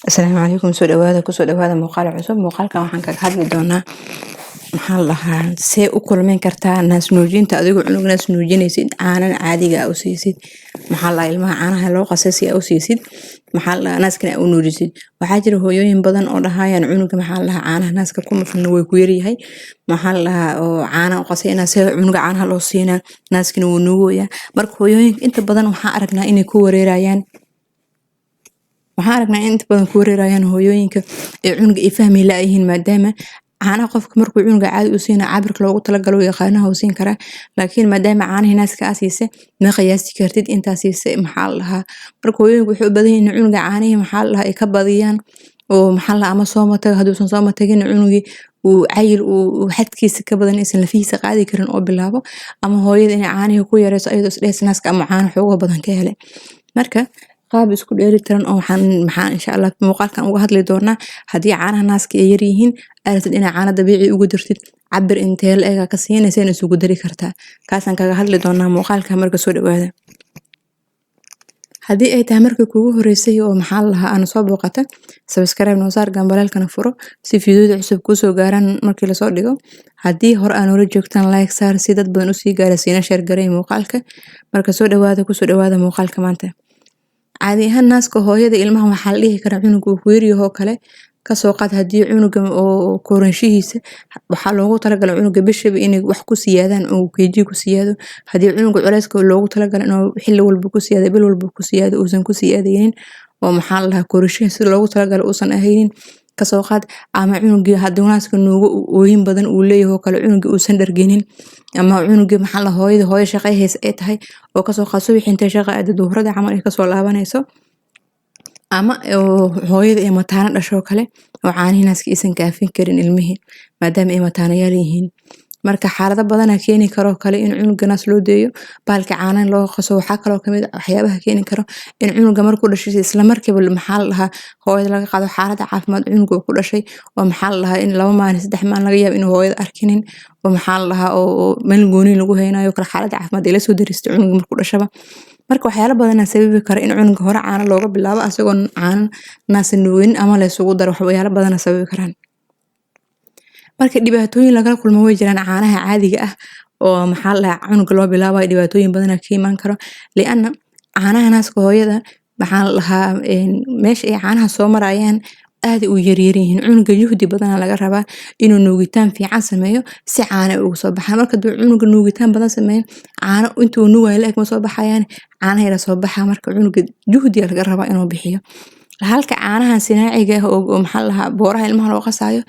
Asalaamu calaykum. Soo dhawaada, kusoo dhawaada muuqaal cusub. Muuqaalkan waxaan kaga hadli doonaa, maxaa la dhahaa, see u kulmeyn kartaa naas nuujinta adigoo cunug naas nuujinaysid, caanan caadiga ah u siisid, maxaa la dhahaa, ilmaha caanaha loo qasay si aa u siisid, maxaa la dhahaa, naaskana aa u nuujisid. Waxaa jira hooyooyin badan oo dhahayaan cunuga, maxaa la dhahaa, caanaha naaska kuma filna, way ku yaryahay, maxaa la dhahaa, oo caana u qasay inaa see cunuga caanaha loo siinaa, naaskana wuu nuugoyaa. Marka hooyooyinka inta badan waxaan aragnaa inay ku wareerayaan, waxaan aragnaa in inta badan ku wareerayaan hooyooyinka ee cunuga ay fahmi la'yihiin, maadaama caanaha qofka markuu cunuga caadi u siina cabirka loogu talagalo yaqaanaha uu siin karaa, laakiin maadaama caanihii naaska aa siisay ma qiyaasi kartid intaa siisay, maxaa la dhahaa. Marka hooyooyinka waxay u badan yihiin in cunuga caanihii, maxaa la dhahaa, ay ka badiyaan oo, maxaa la dhahaa, ama sooma tago, hadduusan sooma tagin cunugii uu cayil uu xadkiisa ka badan aysan lafihiisa qaadi karin oo bilaabo, ama hooyada inay caanihii ku yareyso ayadoo isdhehaysa naaska ama caano xoogo badan ka helay. Marka qaab isku dheeli tiran oo waxaan maxaa insha Allah muuqaalkan uga hadli doonaa: haddii caanaha naaska ay yaryihiin, aad rabtid inaad caano dabiici ugu dartid, cabir intee la eg ka siinaysa isugu dari kartaa? Kaasaan kaga hadli doonaa muuqaalka. Marka soo dhawaada. Haddii ay tahay markii kuugu horeysay oo, maxaa la dhahaa, aana soo booqata, subscribe noo saar, gambaleelkana furo si fiidiyoda cusub kuusoo gaaraan markii lasoo dhigo. Haddii hore aa noola joogtaan, like saar si dad badan usii gaara, siina share garay muuqaalka. Marka soo dhawaada, kusoo dhawaada muuqaalka maanta. Caadi ahaan naaska hooyada ilmaha waxaa la dhihi karaa cunuga uu ku yaryahoo kale, kasoo qaad haddii cunuga oo koronshihiisa waxaa loogu talagalay cunuga bishaba inay wax ku siyaadaan oo kg ku siyaado, haddii cunuga culeyska loogu talagalay inuu xilli walba ku siyaado, bil walba ku siyaado, uusan ku siyaadaynin oo, maxaa la dhahaa, koronshihi sida loogu talagalay uusan ahaynin, kasoo qaad, ama cunugii hadduu naaska nuugo ooyin badan uu leeyahay oo kale, cunugii uusan dharginin, ama cunugii, maxaa la, hooyada hooyo shaqay haysa ay tahay oo kasoo qaad subaxii intay shaqa aado duhurada camal ay kasoo laabanayso, ama hooyada ay mataano dhasho kale oo caanihi naaska aysan kaafin karin ilmihii maadaama ay mataanayaal yihiin. Marka xaalado badanaa keeni karo kale in cunuga naas loo deeyo, bahalka caanaha loo qaso. Waxaa kaloo kamid ah waxyaabaha keeni karo in cunuga markuu dhashay isla markiiba, maxaa la dhahaa, hooyada laga qaado, xaalada caafimaad cunuga uu ku dhashay oo, maxaa la dhahaa, in 2 maalin 3 maalin laga yaabo inuu hooyada arkinin oo, maxaa la dhahaa, oo meel gooni lagu haynayo kale, xaalada caafimaad ay la soo daristay cunuga markuu dhashaba. Marka waxyaalo badanaa sababi kara in cunuga hore caano looga bilaabo asagoon caano naasa nuugin ama la isugu daro, waxyaalo badanaa sababi karaan. Marka dhibaatooyin lagala kulmo way jiraan caanaha caadiga ah oo, maxaa la dhahaa, cunuga loo bilaabayo, dhibaatooyin badanaa ka imaan karo, lianna caanaha naaska hooyada, maxaa la dhahaa, meesha ay caanaha soo marayaan aad u yaryar yihiin. Cunuga juhdi badanaa laga rabaa inuu nuugitaan fiican sameeyo si caano ugu soo baxaan. Marka haduu cunuga nuugitaan badan sameeyo, caano intuu nuugayo la eg ma soo baxayaan, caanaha yara soo baxaa. Marka cunuga juhdiga laga rabaa inuu bixiyo. Halka caanahan sinaaciga ah oo, maxaa la dhahaa, booraha ilmaha loo qasaayo,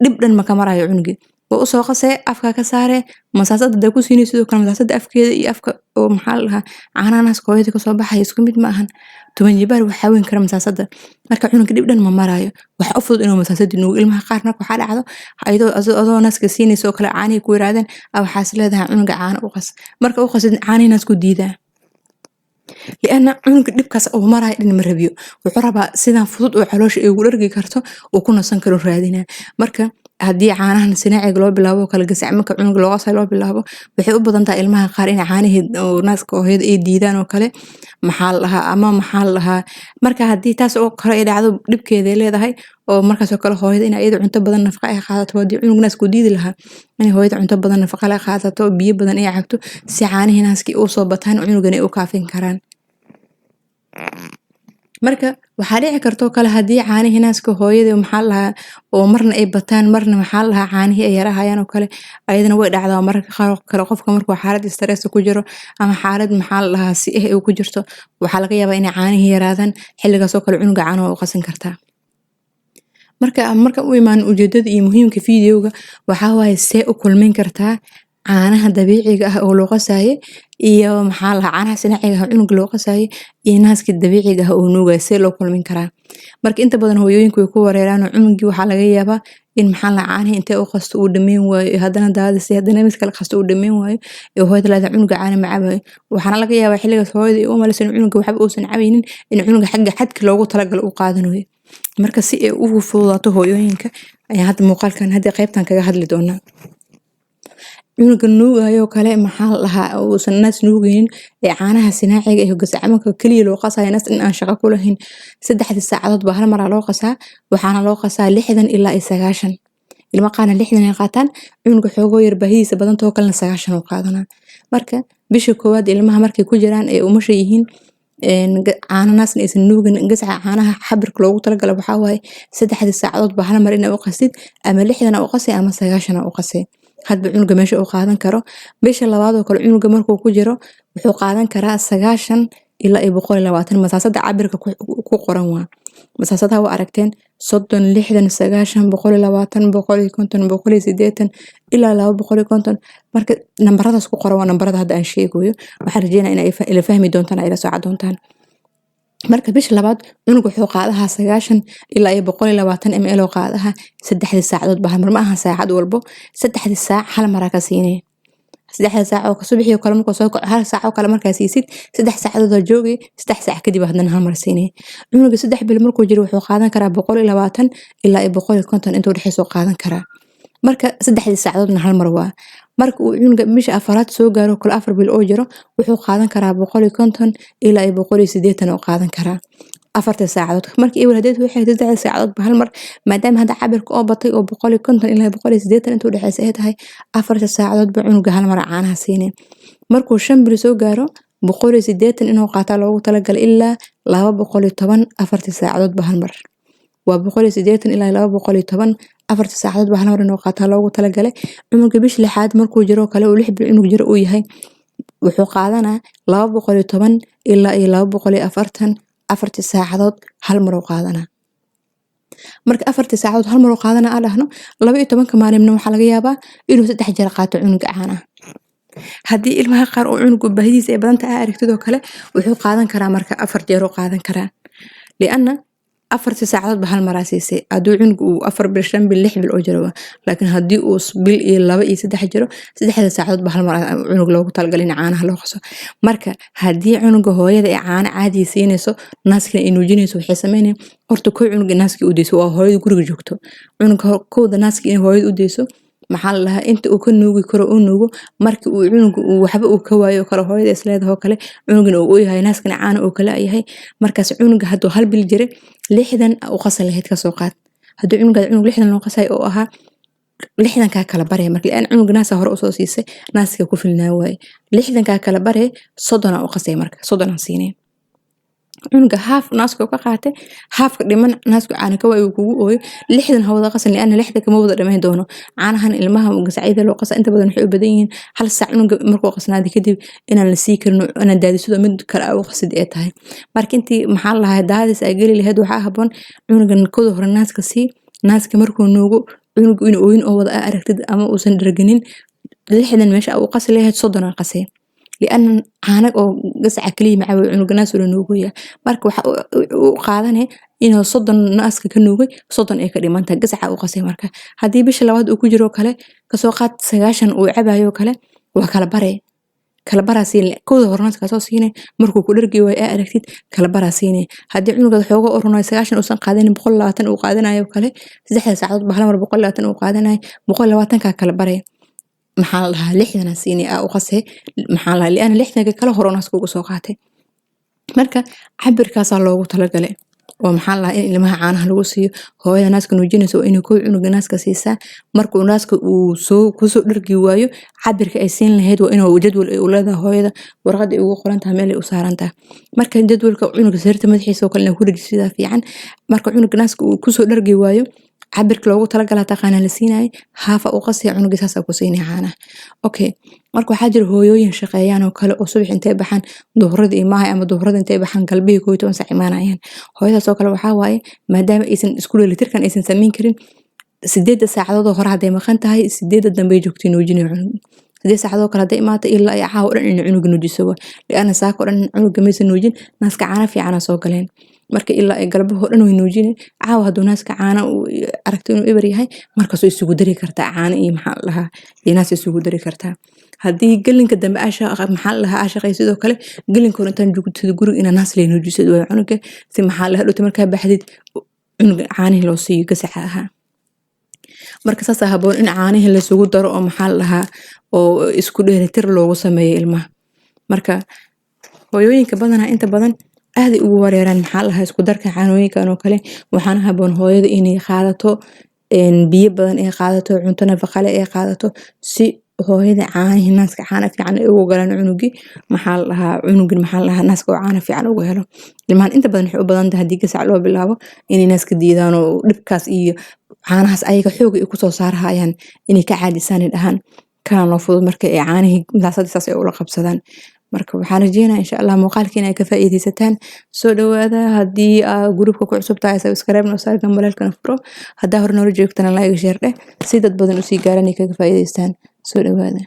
dhib dhan ma ka marayo cunugii. Waa usoo qasee, afka ka saaree, masaasada hadaa ku siinay sidoo kale masaasada afkeeda iyo afka oo, maxaa la dhahaa, caanaha naaska hooyada kasoo baxaya isku mid ma ahan. 10 jibaar waxaa weyn kara masaasada. Marka cunuga dhib dhan ma marayo, waxaa u fudud inuu masaasada nuugo. Ilmaha qaar marka waxaa dhacdo ayadoo adoo naaska siinaysa oo kale caanihii ku yiraahdeen, waxaas leedahay cunuga caano u qas. Marka u qasid, caanihii naasku diidaa, lianna cunuga dhibkaas uu marayo dhan ma rabiyo. Wuxuu rabaa sidan fudud oo caloosha ay ugu dhargi karto uu ku nasan karo raadinaa. Marka haddii caanahan sinaaciga loo bilaabo kale, gasac marka cunuga loo qasayo loo bilaabo, waxay u badan tahay ilmaha qaar in caanihii naaska hooyada ay diidaan oo kale, maxaa la dhahaa, ama maxaa la dhahaa. Marka haddii taas oo kale ay dhacdo, dhibkeeda ay leedahay oo markaas oo kale hooyada in iyada cunto badan nafaqa ay qaadato. Haddii cunug naasku diidi lahaa, inay hooyada cunto badan nafaqa la qaadato, biyo badan ay cabto si caanihii naaskii u soo bataan, cunugana ay u kaafin karaan. Marka waxaa dhici kartoo kale haddii caanihii naaska hooyada, maxaa la dhahaa, oo marna ay bataan, marna, maxaa la dhahaa, caanihii ay yarahayaan oo kale, ayadana way dhacdaa. Mararka qaar kale qofka markuu xaalad stress ku jiro ama xaalad, maxaa la dhahaa, si ah ay ku jirto, waxaa laga yaabaa inay caanihii yaraadaan. Xilligaas oo kale cunuga caanaha waa u qasan kartaa. Marka u imaan ujeedada iyo muhiimka videoga, waxaa waaye see u kulmin kartaa caanaha dabiiciga ah oo loo qasaaye iyo, maxaa la dhahaa, caanaha sinaaciga ah cunuga loo qasaaye iyo naaska dabiiciga ah oo nuugayo, see loo kulmin karaa? Marka inta badan hooyooyinku way ku wareeraan oo cunugii waxaa laga yaabaa in, maxaa la, caanihi intee u qasto uu dhameyn waayo, haddana daadisay, haddana mid kale qasto uu dhameyn waayo, ee hooyada leedahay cunuga caana ma cabayo. Waxaana laga yaabaa xilligaas hooyada ay u malayso in cunuga waxba uusan cabaynin, in cunuga xagga xadka loogu talagalay uu qaadanayo. Marka si ay ugu fududaato hooyooyinka ayaan hadda muuqaalkan hadda qaybtan kaga hadli doonaa. Cunuga nuugayo kale, maxaa la dhahaa, uusan naas nuugaynin ee caanaha sinaaciga iyo gasacmanka kaliya loo qasayo, naas in aan shaqo ku lahayn, 3dii saacadood baa hal mar loo qasaa. Waxaana loo qasaa 60 ilaa iyo 90. Ilma qaarna 60 ay qaataan, cunuga xoogoo yar baahidiisa badantoo kalena 90 uu qaadanaa. Marka bisha koowaad ilmaha markay ku jiraan ee umusha yihiin, caano naasna aysan nuugin, gasca caanaha xabirka loogu talagalay waxaa waaye 3dii saacadood baa hal mar inaa u qasid, ama 60 u qasay ama 90 u qasay, hadba cunuga meesha uu qaadan karo. Bisha labaad oo kale cunuga markuu ku jiro wuxuu qaadan karaa 90 ilaa iyo 120. Masaasada cabirka ku qoran waa masaasadaha, waa aragteen: 30, 60, 90, 120, 150, 180 ilaa 250. Marka nambaradaas ku qoran waa nambarada hadda aan sheegayo. Waxaan rajeynaya inay ila fahmi doontaan, ay ila socon doontaan. Marka bisha labaad cunuga wuxuu qaadahaa 90 ilaa iyo 120 ml oo qaadaha 3dii saacadood ba hal mar. Ma aha saacad walbo, 3dii saac hal maraa ka siinaya. 3da saac oo subaxii oo kale markuu soo kaco, hal saac oo kale markaa siisid, 3 saacadood waa joogay, 3 saac kadib haddana hal mar siinaya. Cunuga 3 bil markuu jiro wuxuu qaadan karaa 120 ilaa iyo 150 intuu dhexeyso qaadan karaa. Marka 3dii saacadoodna hal mar waa. Marka uu cunuga bisha afaraad soo gaaro kale, 4 bil oo jiro, wuxuu qaadan karaa 150 ilaa iyo 180 oo qaadan karaa 4ta saacadood. Marka ewel hadeed waxay 3da saacadood hal mar, maadaama hadda cabirka oo batay oo 150 ilaa 180 intuu dhexeysa ay tahay, 4ta saacadood ba cunuga hal mar caanaha siinay. Markuu 5 bil soo gaaro, 180 inuu qaataa loogu talagalay ilaa 210 4ta saacadood ba hal mar. Waa 180 ilaa 210, 4ta saacadood ba hal mar inuu qaataa loogu talagalay. Cunuga bisha lixaad markuu jiro kale, uu 6 bil cunug jiro uu yahay, wuxuu qaadanaa 210 ilaa iyo 240, 4tii saacadood hal mar uu qaadanaa. Marka 4tii saacadood hal mar uu qaadanaa aan dhahno, 12ka maalinna waxaa laga yaabaa inuu 3 jeer qaato cunuga caanaha. Haddii ilmaha qaar oo cunuga baahidiisa ay badan tahay aragtid oo kale, wuxuu qaadan karaa marka 4 jeer uu qaadan karaa, lianna 4tii saacadood ba hal maraa siisay hadduu cunuga uu 4 bil, 5 bil, 6 bil oo jiro. Laakiin haddii uu bil iyo laba iyo saddex jiro, 3da saacadood ba hal mar cunug loogu talagalay in caanaha loo qaso. Marka haddii cunuga hooyada ay caano caadi siinayso, naaskana ay nuujinayso, waxay sameynayaan horta kow cunuga naaska u deyso. Waa hooyada guriga joogto. Cunuga kowda naaska in hooyada u deyso, maxaa la dhahaa, inta uu ka nuugi karo uu nuugo. Marka uu cunuga uu waxba uu ka waayo oo kale, hooyada is leedahay oo kale, cunugana uu ooyahay, naaskana caana uu kala yahay, markaas cunuga hadduu hal bil jiray, 60 u qasi lahayd kasoo qaad. Haddii cunugaada cunug 60 loo qasay oo ahaa, 60kaa kala baraya marka, lian cunuga naasa hore usoo siisay, naaska ku filnaa waaye. 60kaa kala baraya, 30 u qasay, marka 30 siinay. Cunuga haaf naaska ka qaatay, haafka dhiman naasku caana ka waayo, uu kugu ooyo, 60 ha wada qasan, lianna 60 kama wada dhamayn doono. Caanahan ilmaha gasacyada loo qasa inta badan waxay u badan yihiin hal saac cunuga markuu qasnaada kadib inaan la sii karin, inaan daadisado mid kale aa u qasid ay tahay. Marka intii, maxaa la dhahaa, daadis ay geli lahayd, waxaa haboon cunugan koda hore naaska sii. Naaska markuu nuugo, cunuga inuu ooyin oo wada aa aragtid ama uusan dherganin, 60 meesha aa u qasi lahayd, 30 aa qasay, lianna caana oo gasaca kaliya macaa cunuga naas ula nuugaya. Marka waxa u qaadanay inuu 30 naaska ka nuugay, 30 ay ka dhimantahay, gasaca u qasay. Marka haddii bisha labaad uu ku jiro kale, kasoo qaad 90 uu cabayo kale, waa kala bare, kala baraa siinay. Kowda hore naaska soo siinay, markuu ku dhergi waayo aa aragtid, kala baraa siinay. Haddii cunuga xoogo oronayo, 90 uusan qaadanin, 120 uu qaadanayo kale, 3da saacadood ba hal mar 120 uu qaadanayo, 120kaa kala baray, maxaa la dhahaa, 60 siinay aa u qasay, maxaa la dhahaa, lianna 60ka kala hore naaska ugu soo qaatay. Marka cabirkaasaa loogu talagalay oo, maxaa la dhahaa, in ilmaha caanaha lagu siiyo. Hooyada naaska nuujinaysa waa inay kow cunuga naaska siisaa. Markuu naaska uu soo kusoo dhergi waayo, cabirka ay siin lahayd waa inuu jadwal ay u leedahay hooyada, warqad ay ugu qoran tahay, meel ay u saaran tahay. Marka jadwalka cunuga sariirta madaxiisa oo kale inaa ku dhejisidaa fiican. Marka cunuga naaska uu kusoo dhergi waayo, cabirka loogu talagalaa taqaanaa la siinayay, haafa u qasaya cunuga, saasaa ku siinaya caanaha. Okay, marka waxaa jira hooyooyin shaqeeyaan oo kale oo subax intay baxaan duhurada imaahay, ama duhurada intay baxaan galbihii 11 saac imaanayaan. Hooyadaas oo kale waxaa waaye, maadaama aysan isku dheelitirkan aysan samayn karin, 8da saacadood oo hore hadday maqan tahay, 8da dambe joogtay nuujinayo cunuga. 8 saacadood kale hadday imaato, ilaa ay caawa dhan inay cunuga nuujiso waa, lianna saaka oo dhan cunuga maysan nuujin, naaska caana fiicana soo galeen. Marka ilaa ay galbahoo dhan way nuujine. Caawa hadduu naaska caana uu aragto inuu eber yahay, markaas way isugu dari kartaa caano iyo, maxaa la dhahaa, iyo naas isugu dari kartaa. Haddii gelinka dambe maxaa la dhahaa, aa shaqey, sidoo kale gelinka hore intaan joogtid guriga inaa naas lee nuujisid waa cunuga, si, maxaa la dhahaa, hadhowta markaa baxdid cunuga caanihii loo siiyo gasaca ahaa. Marka saasaa haboon in caanihii laysugu daro oo maxaa la dhahaa oo isku dheelitir loogu sameeyo ilmaha. Marka hooyooyinka badanaa inta badan aaday ugu wareeraan maxaa la dhahaa isku darka caanooyinkan oo kale. Waxaana haboon hooyada inay qaadato biyo badan ay qaadato, cunto nafaqa leh ay qaadato, si hooyada caanihii naaska caana fiican ay ugu galaan cunugii, maxaa la dhahaa, cunugii maxaa la dhahaa naaska oo caana fiican ugu helo. Ilmahan inta badan waxay u badan tahay haddii gasac loo bilaabo inay naaska diidaan oo dhibkaas iyo caanahaas ayaga xoog ay kusoo saarahayaan inay ka caajisaan, ay dhahaan kana noo fudud. Marka ay caanihii masaasada saas ay ula qabsadaan. Marka waxaan rajeynayaa insha Allah muuqaalka inay ka faa'iidaysataan. Soo dhawaada. Haddii aa groupka ku cusub tahay, subscribe noo saar, gambaleelkana furo. Haddaa hore noola joogtana, like, share dheh si dad badan usii gaaraan ay kaga faa'iidaystaan. Soo dhawaada.